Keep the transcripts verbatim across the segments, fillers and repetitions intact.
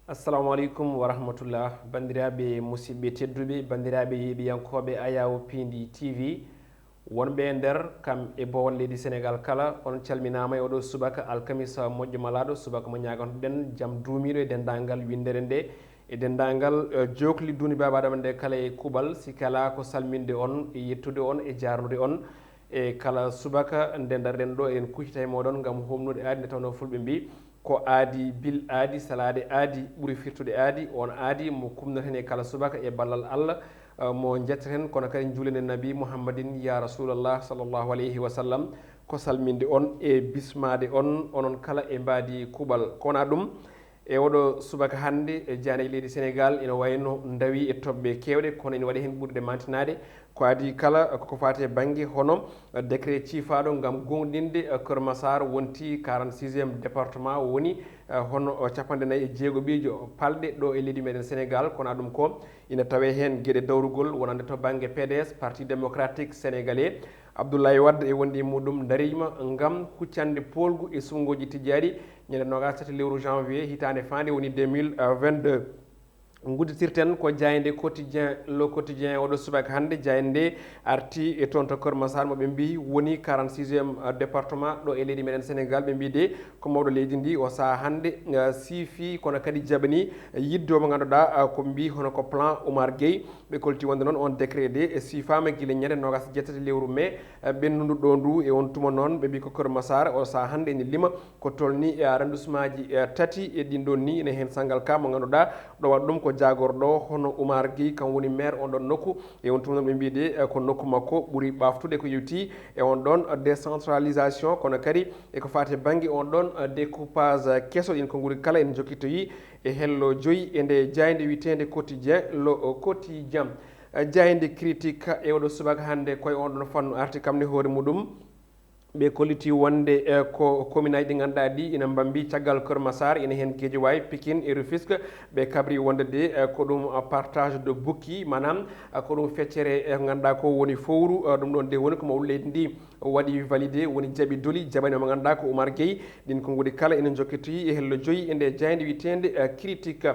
Assalamu aleykum wa rahmatullah. Banndiraaɓe musidɓe tedduɓe, banndiraaɓe yeeɓiyankooɓe Ayawo Pindi T V, wonɓe e nder kam e boowal leydi Senegaal kala, on calminaama e oɗo subaka alkamisa moƴƴo malaaɗo, subaka mo ñaagantoɗen jam duumiiɗo e denndaangal winndere nde, e denndaangal, eh, jookli duuni Baaba Adama nde kala e kuuɓal, si kala ko salminde on e yettude on e jaarnude on. E kala subaka nde ndaroɗen ɗo, eɗen kuccita e mooɗon ngam homnude aadi, nde tawnoo fulɓe mbii, ko aadi bil aadi, salaade aadi ɓuri firtude aadi. On aadi mo kumnoten e kala subaka e ballal Allah, eh, mo njettaten, kono kadi njuulenen Nabi Muhammadin, ya Rasulallah, sallallahu alayhi wa sallam, ko salminde on e bismaade on, onon kala e mbaadi kuuɓal. Ko wonaa ɗum, e oɗo subaka hannde, e jaayndeeji leydi Senegaal ina wayno ndawi e toɓɓe keewɗe, kono ina waɗi heen ɓurde mantinaade. Ko adii kala, koko faati e bannge hono, eh, décret ciifaaɗo ngam goongɗinde, eh, Kër Massar wonti quarante-sixième département, woni, eh, hono, eh, capanɗe nayi e jeegoɓiijo palɗe ɗo e leydi meɗen Senegaal. Kono ɗum ko ina tawee heen geɗe dawrugol wonande to bannge P D S, Parti Démocratique Sénégalais. Abdoulaye Wade e wonde e muɗum ndariima ngam huccande poolgu e suɓngooji tijjaaɗi ñande noogaas tati lewru janvier hitaande faande woni deux mille vingt-deux. Ngudditirten ko jaaynde quotidien, Le Quotidien, oɗo subaka hannde. Jaaynde nde arti e toon to Kër Massar, mo ɓe mbii woni quarante-sixième département ɗo e leydi meɗen Senegaal. Ɓe mbii de ko mawɗo leydi ndi o sahaa hannde, eh, siifii, kono kadi jaɓanii yidde o mo ngannduɗaa, eh, ko mbii hono ko plan Oumar Gueye. Ɓe kolti wonde noon on décret de e siifaama gila ñande noogaas e jeetati lewru mai, eh, ɓennundu ɗo ndu. E on tuma noon ɓe mbii ko Kër Massar o sahaa hannde ene lima ko tolni e arrondissemaaji, eh, tati e ɗin ɗon ni, ene heen Sangalkam mo ngannduɗaa ɗo waɗa ɗum ko jaagorɗo hono Oumar Gueye, kam woni maire on ɗon nokku. E on tuma noon ɓe mbii de, eh, ko nokku makko ɓuri ɓaaftude ko yewti e on ɗon décentralisation, kono kadi e ko faati e bannge on ɗon, eh, découpage keso. Ɗin konguɗi kala ene njokkitoyi e hello joyi e nde jaaynde wiyeteende Quotidien, Le Quotidien. Eh, jaaynde Critique e oɗo subaka hannde koye on ɗon fannu arti kam ne hoore muɗum. Ɓe kolliti wonde, eh, ko commune aji ɗi ngannduɗaa ɗi ina mbambi caggal Kër Massar, ina heen Guédiawaye, Pikine e Rufisque. Ɓe kabri wonde de, eh, ko ɗum, eh, partage de bukki, maanaam, eh, ko ɗum feccere, eh, ngannduɗaa ko woni fowru, eh, ɗum ɗon de woni ko mawɗo leydi ndi waɗi validé, woni jaɓi doli, jaɓani mo ngannduɗaa ko Oumar Gueye. Ɗin konguɗi kala ina njokkitoyi e hello joyi e nde jaaynde wiyeteende, eh, Critique.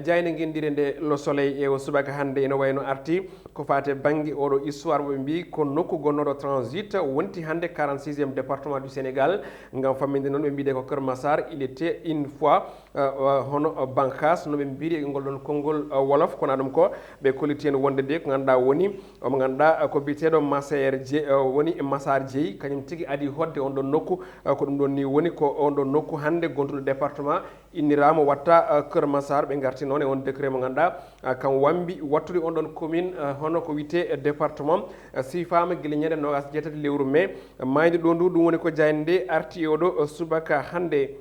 Jaaynde ngenndire nde Le Soleil e o subaka hannde ene wayno arti ko faati e bannge oɗo histoire mo ɓe mbii ko nokku gonnooɗo transit wonti hannde quarante-sixième département du Sénégal. Ngam famminde noon ɓe mbii de ko Kër Massar, il était une fois, euh, euh, hono, euh, Bankas no ɓe mbiiri e ngol ɗon konngol, euh, wolof. Kono ɗum ko ɓe kolliti heen wonde de ko ngannduɗaa woni omo ngannduɗaa, euh, ko biyeteeɗo Massaer Je-, euh, woni Massar Jeyi, kañum tigi adii hoɗde on ɗon nokku, euh, ko ɗum ɗon ni woni ko on ɗon nokku hannde gontuɗo département inniraama watta, eh, Kër Massar. Ɓe ngarti noon e on décret mo ngannduɗaa, eh, kam wambi wattude on ɗon commune, eh, hono ko wiyetee, eh, département, eh, siifaama gila ñande noogaas e jeetati lewru mai. Eh, maayde ɗo ndu, ɗum woni ko jaaynde nde arti e oɗo, eh, subaka hannde.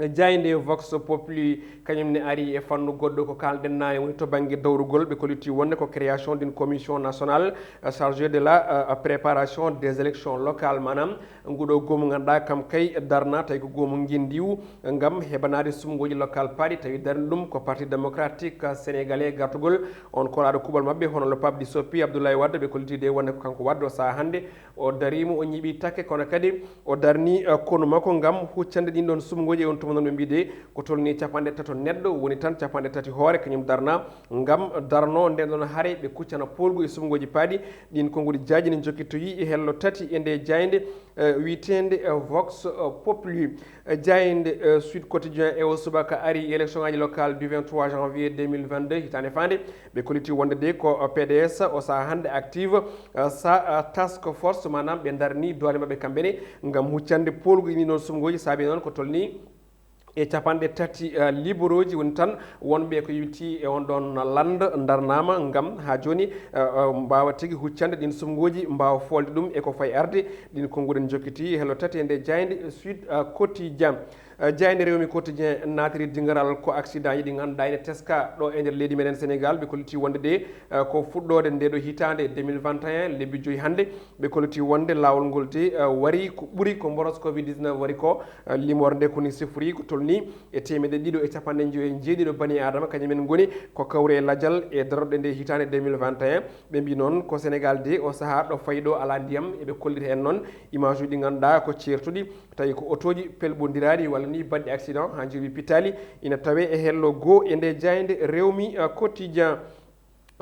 Eh, jaaynde Vox Populi kañum ne ari e fannu goɗɗo ko kaalɗen naane woni to bannge dawrugol. Ɓe kolliti wonde ko création d'une commission nationale, eh, chargée de la, eh, préparation des élections locales, maanaam nguɗo goomu ngannduɗaa kam kay darna, tawi ko goomu ngendiwu ngam heɓanaade suɓngooji local paaɗi, tawi darni ɗum ko Parti Démocratique Sénégalais. Gartugol on koolaaɗo kuuɓal maɓɓe hono le Pape du Soppi Abdoulaye Wade, ɓe kolliti de wonde ko kanko Wade o sahaa hannde o dariima, o ñiiɓi takke, kono kadi o darni, eh, konu makko ngam huccande ɗin ɗon suɓngooji. E on tuma noon ɓe mbii de ko tolni capanɗe tato neɗɗo woni tan capanɗe tati hoore kañum darna ngam darno nden ɗon hare ɓe kuccana poolgu e suɓngooji paaɗi. Ɗin konguɗi jaaji ne njokkitoyi e hello tati e nde jaaynde, eh, wiyeteende, eh, Vox, eh, Populi. Eh, jaaynde, eh, Sud Quotidien e o subaka ari élection ngaji locale du vingt-trois janvier deux mille vingt-deux hitaande faande. Ɓe kolliti wonde de ko, eh, P D S o sahaa hannde active, eh, sa, eh, task force, maanaam ɓe darni doole maɓɓe kamɓe ne ngam huccande poolgu e ɗin ɗon suɓngooji. Saabi noon ko tolni e capanɗe tati, eh, liborooji woni tan wonɓe ko yewti e on ɗon lannda darnaama ngam haa jooni, eh, eh, mbaawa tigi huccande ɗin suɓngooji, mbaawa foolde ɗum e ko fayi arde. Ɗin konguɗi ne njokkiti hello tati e nde jaaynde Sud, eh, Quotidien. Eh, jaaynde Rewmi Quotidien naatiri dingaral ko accident ji ɗi ngannduɗaa ene teska ɗo e nder leydi meɗen Sénégal. Ɓe kolliti wonde de, eh, ko fuɗɗoode nde ɗo hitaande deux mille vingt et un, lebbi joyi hannde. Ɓe kolliti wonde laawol ngol de, eh, wari ko ɓuri ko mboros covid dix-neuf wari ko, eh, limoore nde ko ni sifori ko tolni e teemedde ɗiɗo e capanɗe njoyi e jeeɗiɗo bani Aadama, kañum en ngoni ko kawri e lajal e darorɗe nde hitaande deux mille vingt et un. Ɓe mbii noon ko Senegaal de o sahaa ɗo fayi ɗo alaa ndiyam, eɓe kollita en noon image uji ɗi ngannduɗaa ko ceertuɗi, tawi ko otooji pelɓondiraaɗi walla ni baɗɗi accident haa njurmi pittaali ina tawee e hello goo e nde jaaynde Rewmi, eh, Quotidien.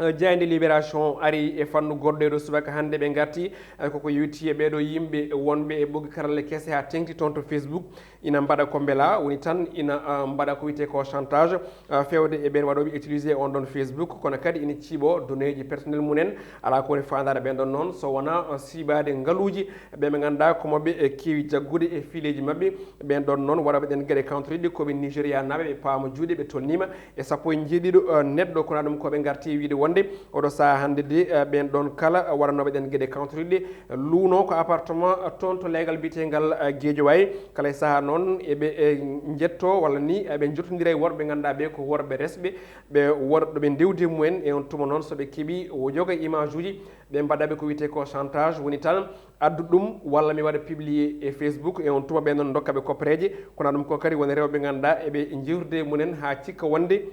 Eh, jaaynde Libération ari e fannu goɗɗo e ɗo subaka hannde. Ɓe ngarti, eh, koko yewti e ɓeeɗo yimɓe wonɓe e ɓoggi karalle kese haa teŋti toon to Facebook, ina mbaɗa ko mbela, woni tan ina, ah, mbaɗa ko wiyetee ko chantage, ah, feewde e ɓeen waɗooɓe utilisé on ɗon Facebook, kono kadi ina ciiɓo donneeji personnel mumen. Alaa ko woni faandaare ɓeen ɗon noon, so wonaa, ah, siiɓaade ngaluuji ɓe ɓe ngannduɗaa ko maɓɓe, eh, keewi jaggude e fiileeji maɓɓe. Ɓeen ɗon noon waɗooɓe ɗeen geɗe kawtoriɗe ko ɓe Nigéria naaɓe, ɓe paama juuɗe, ɓe tolniima e sappo e njeeɗiɗo, eh, neɗɗo, kono ɗum ko ɓe ngarti wiide wonde oɗo sahaa hannde de, eh, ɓeen ɗon kala, eh, waɗanooɓe ɗeen geɗe kawtoriɗe luuno ko appartement, eh, toon to leegal biyeteengal, eh, Guédiawaye. Kala e sahaa noon eɓe, eh, njetto walla ni eɓe njottondira e worɓe ngannduɗaa ɓe ko worɓe resɓe, ɓe worɓe ɓe ndewdi mumen. E on tuma noon so ɓe keɓi o joga image uji, ɓe mbaɗaɓe ko wiyetee ko chantage, woni tan addu ɗum walla mi waɗa publié e Facebook, e on tuma ɓe noon ndokkaɓe koppereeje, kono ɗum ko kadi woni rewɓe ngannduɗaa eɓe jeewtida e mumen haa cikka wonde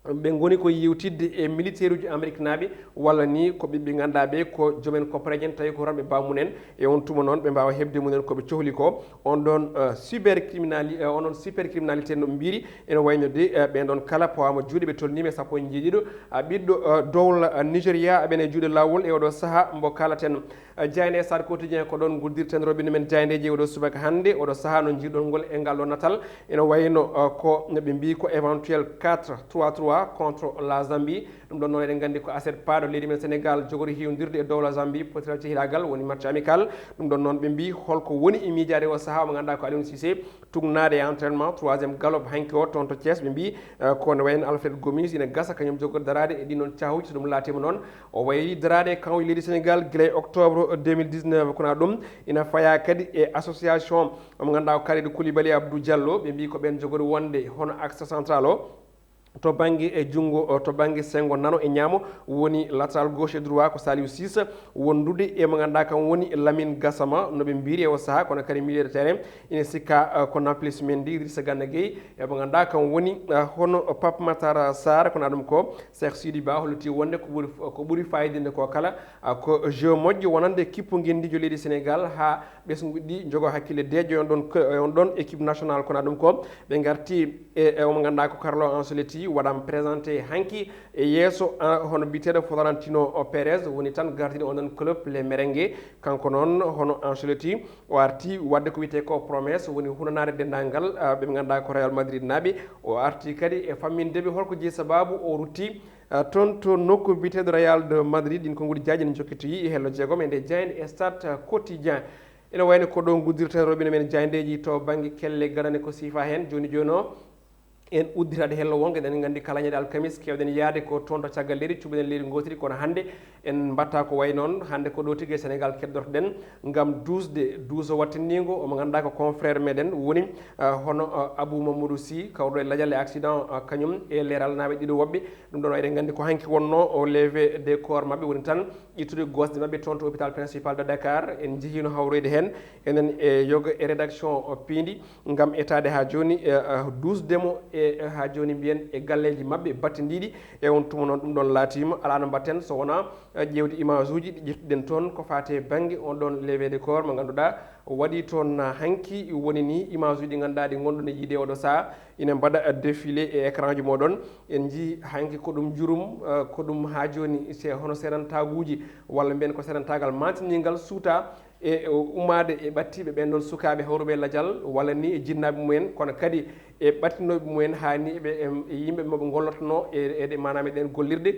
ɓe ngoni ko yewtidde e militaire uji Amérique naaɓe, walla ni ko ɓiɓɓe ngannduɗaa ɓe ko joomen koppereeje en, tawi ko rewɓe baamumen, e on tuma noon ɓe mbaawa heɓde mumen ko ɓe cohli ko. On ɗon, eh, cybercriminali-, eh, on ɗon cybercriminalité no ɓe mbiri, ene wayno de, eh, ɓeen ɗon kala pawaama juuɗe, ɓe tolniima e sappo e njeeɗiɗo, ah, ɓiɗɗo, eh, dowla, eh, Nigéria, aɓen e juuɗe laawol e oɗo sahaa mbo kaalaten. Eh, jaaynde Stade Quotidien ko ɗoon nguddirten robinet men jaayndeeji oɗo subaka hannde, oɗo sahaa no njiiɗon ngol e ngal ɗo natal, ene wayno, eh, ko no ɓe mbii ko éventuel quatre trois trois contre la Zambie. Ɗum ɗon noon eɗen nganndi ko aset paaɗo leydi men Sénégal jogori hiwndirde e dowla Zambie, potiral cehilaagal woni match amical. Ɗum ɗon noon ɓe mbii holko woni e miijaade o sahaa mo ngannduɗaa ko Aliou Cissé tugnaade e entraînement troisième galop hanki o toon to Thiès. Ɓe mbii, eh, ko ne wayno Alfred Gomis ina gasa kañum jogori daraade e ɗin noon cahuuji. So ɗum laatiima noon o wayi daraade e kaŋuji leydi Sénégal gila e octobre deux mille dix-neuf. Kono ɗum ina faya kadi e association mo ngannduɗaa ko Kalidou Koulibaly, Abdou Diallo, ɓe mbii ko ɓeen jogori wonde hono axe central o to bannge e junngo, to bannge senngo nano e ñaamo, woni latéral gauche e droit ko Saliou Ciss, wondude e mo ngannduɗaa kam woni Lamine Gassama, no ɓe mbiri e o sahaa, kono kadi milieu de terrain ina sikka, eh, ko Nampalys Mendy, Idrissa Gana Gueye, e mo ngannduɗaa kam woni, eh, hono Pape Matar Sarr, kono ɗum ko Cheikh Sidy Ba hollitii wonde ko ɓuri, ko ɓuri fayidinde ko kala, ah, ko jeu moƴƴo wonande kippu ngenndiijo leydi Sénégal haa ɓesnguuji ɗi njogo hakkille deeƴo e on ɗon, e on ɗon équipe nationale. Kono ɗum ko ɓe ngarti e, e omo ngannduɗaa ko Carlo Ancelotti waɗaama présenté hanki e yeeso, ah, hono biyeteeɗo Florentino Perez woni tan gardien on ɗon club Les Merengues. Kanko noon hono Ancelotti o arti waɗde ko wiyetee ko promesse woni hunanaade denndaangal, ah, ɓe ngannduɗaa ko Real Madrid naaɓe. O arti kadi e famminde ɓe holko jeyi sabaabu o rutti, ah, toon to nokku biyeteeɗo Real de Madrid. Ɗin konguɗi jaaji ne njokkitoyi e hello jeegom e nde jaaynde e Stade Quotidien. Ene wayno ko ɗo nguddirten robinet men jaayndeeji to bannge kelle gadane ko siifa heen. Jooni jooni o, en udditaade hello wongo, eɗen nganndi kala ñande alkamis keewɗen yaade ko toon to caggal leydi, cuɓiɗen leydi ngootiri, kono hannde en mbatta ko wayi noon. Hannde ko ɗo tigi e Sénégal keddortoɗen ngam duusde, duuso wattiniingo, omo ngannduɗaa ko confrère meɗen woni, ah, hono, ah, Abou Mamadou Sy, kawɗo e lajal e accident, ah, kañum e leeral naaɓe ɗiɗo woɓɓe. Ɗum ɗon eɗen nganndi ko hanki wonno o levée de corps maɓɓe woni tan ƴettude gosɗe maɓɓe toon to hôpital principal de Dakar. En njehiino hawroyde heen, enen e yoga e rédaction o piindi, ngam etaade haa jooni, e, e, duusde mo e, e, haa jooni mbiyen e galleeji maɓɓe battindiiɗi. E on tuma noon ɗum ɗon laatiima alaa no mbatten so wonaa, e, ƴeewde image uji ɗi ƴettuɗen toon ko faati e bannge on ɗon levée de corps mo ngannduɗaa waɗi toon hanki. Woni ni image uji ɗi ngannduɗaa ɗi ngonɗon e yiide oɗo sahaa ina mbaɗa défilé e écran ji moɗon. En njii hanki ko ɗum jurum, eh, ko ɗum haa jooni se hono serantaaguuji walla mbiyen ko serantaagal maantiniingal suuta e, e ummaade e ɓattiiɓe ɓeen ɗon sukaaɓe hawruɓe e lajal walla ni e jinnaaɓe mumen, kono kadi e ɓattinooɓe mumen haa ni ɓe, em, e yimɓe mo ɓe ngollotnoo e, e ɗe, maanaam e ɗeen gollirɗe.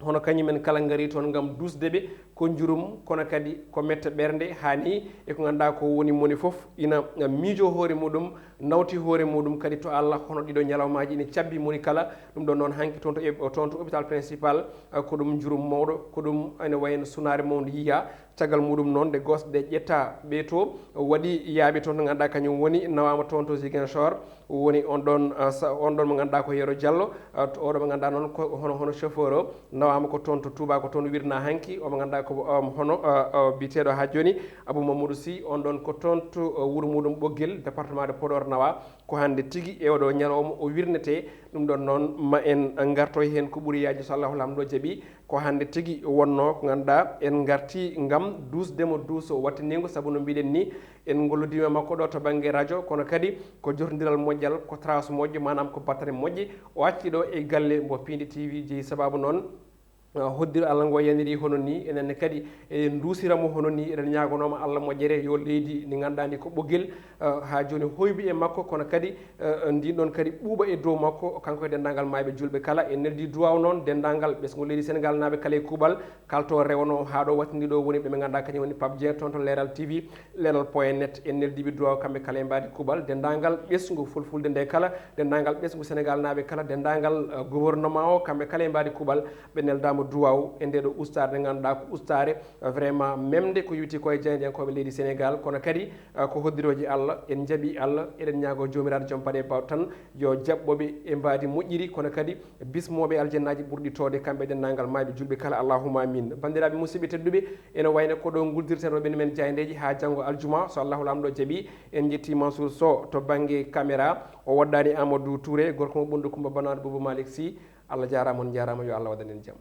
Hono kañum en kala ngari toon ngam duusde ɓe ko njurum, kono kadi ko mette ɓernde haa ni e ko ngannduɗaa ko woni moni fof ina miijoo hoore muɗum, nawti hoore muɗum kadi to Allah, hono ɗiɗo ñalawmaaji ina cabbi moni kala. Ɗum ɗon noon hanki toon to, e, toon to hôpital principal, eh, ko ɗum njurum mawɗo, ko ɗum ene wayno sunaare mawnde yiyaa. Caggal muɗum noon, nde gosɗe ƴetta ɓe to, waɗi yaaɓe toon to ngannduɗaa kañum woni nawaama toon to Ziguinchor, woni on ɗon, ah, sa-, on ɗon mo ngannduɗaa ko Yero Diallo, ah, to oɗo mo ngannduɗaa noon ko hono, hono chauffeur o, nawaama ko toon to Touba, ko toon wirnaa hanki, omo ngannduɗaa ko, um, hono, ah, ah, biyeteeɗo haa jooni Abou Mamadou Sy, on ɗon ko toon to, ah, wuro muɗum Ɓoggel, département de Podor nawa. Ko hannde tigi e oɗo ñalawma o wirnete. Ɗum ɗon noon, ma en ngartoy heen ko ɓuri yaajde, so Allahu Laamɗo jaɓi. Ko hannde tigi wonnoo ko ngannduɗaa en ngarti ngam duusde mo duuso wattiniingo, sabu no mbiɗen ni, en ngollodiima makko ɗo to bannge rajo, kono kadi ko jotondiral moƴƴal, ko trace moƴƴo, maanaam ko battane moƴƴe. O acci ɗo e galle mbo Piindi T V jeyi. Sababu noon, uh, hoddiro Allah ngo yaniri hono ni, enen ne kadi eɗen nduusira mo hono ni, eɗen ñaagonooma Allah moƴƴere, yo leydi ndi ngannduɗaa ndi ko ɓoggel, uh, haa jooni hoybi e makko, kono kadi, uh, ndin ɗon kadi ɓuuɓa e dow makko, kanko e denndaangal maayɓe juulɓe kala. En neldi duwaaw noon denndaangal ɓesngu leydi Senegaal naaɓe kala e kuuɓal, kalto rewno haa ɗo wattindi ɗo woni ɓe ɓe ngannduɗaa kañum woni Pape Dieng toon to Leeral T V, Leeral point net. En neldiiɓe duwaaw kamɓe kala e mbaadi kuuɓal, denndaangal ɓesngu fulfulde nde kala, denndaangal ɓesngu Senegaal naaɓe kala, denndaangal, uh, gouvernement o kamɓe kala e mbaadi kuuɓal, ɓe neldaama duwaaw e nde ɗo ustaare nde ngannduɗaa ko ustaare, uh, vraiment memde ko yowiti ko e jaayndiyankooɓe leydi Senegaal, kono kadi, uh, ko hoddirooji Allah, en njaɓi Allah, eɗen ñaagoo Joomiraaɗo joom paɗe baawɗe tan yo jaɓɓoɓe e mbaadi moƴƴiri, kono kadi bismooɓe aljannaaji ɓurɗi toowde kamɓe denndaangal maayɓe juulɓe kala, allahumma amin. Banndiraaɓe musidɓe tedduɓe, ene wayno ko ɗo nguldirten ɗo ɓenni men jaayndeeji haa janngo aljuma, so Allahu Laamɗo jaɓi. En njetti Mansour Sow to bannge caméra, o woɗɗaani Amadou Touré, gorko mo Ɓunndu Kumba Banaɗo Boubou Malick Sy. Allah jaaraama, on njaaraama, yo Allah waɗan en jam.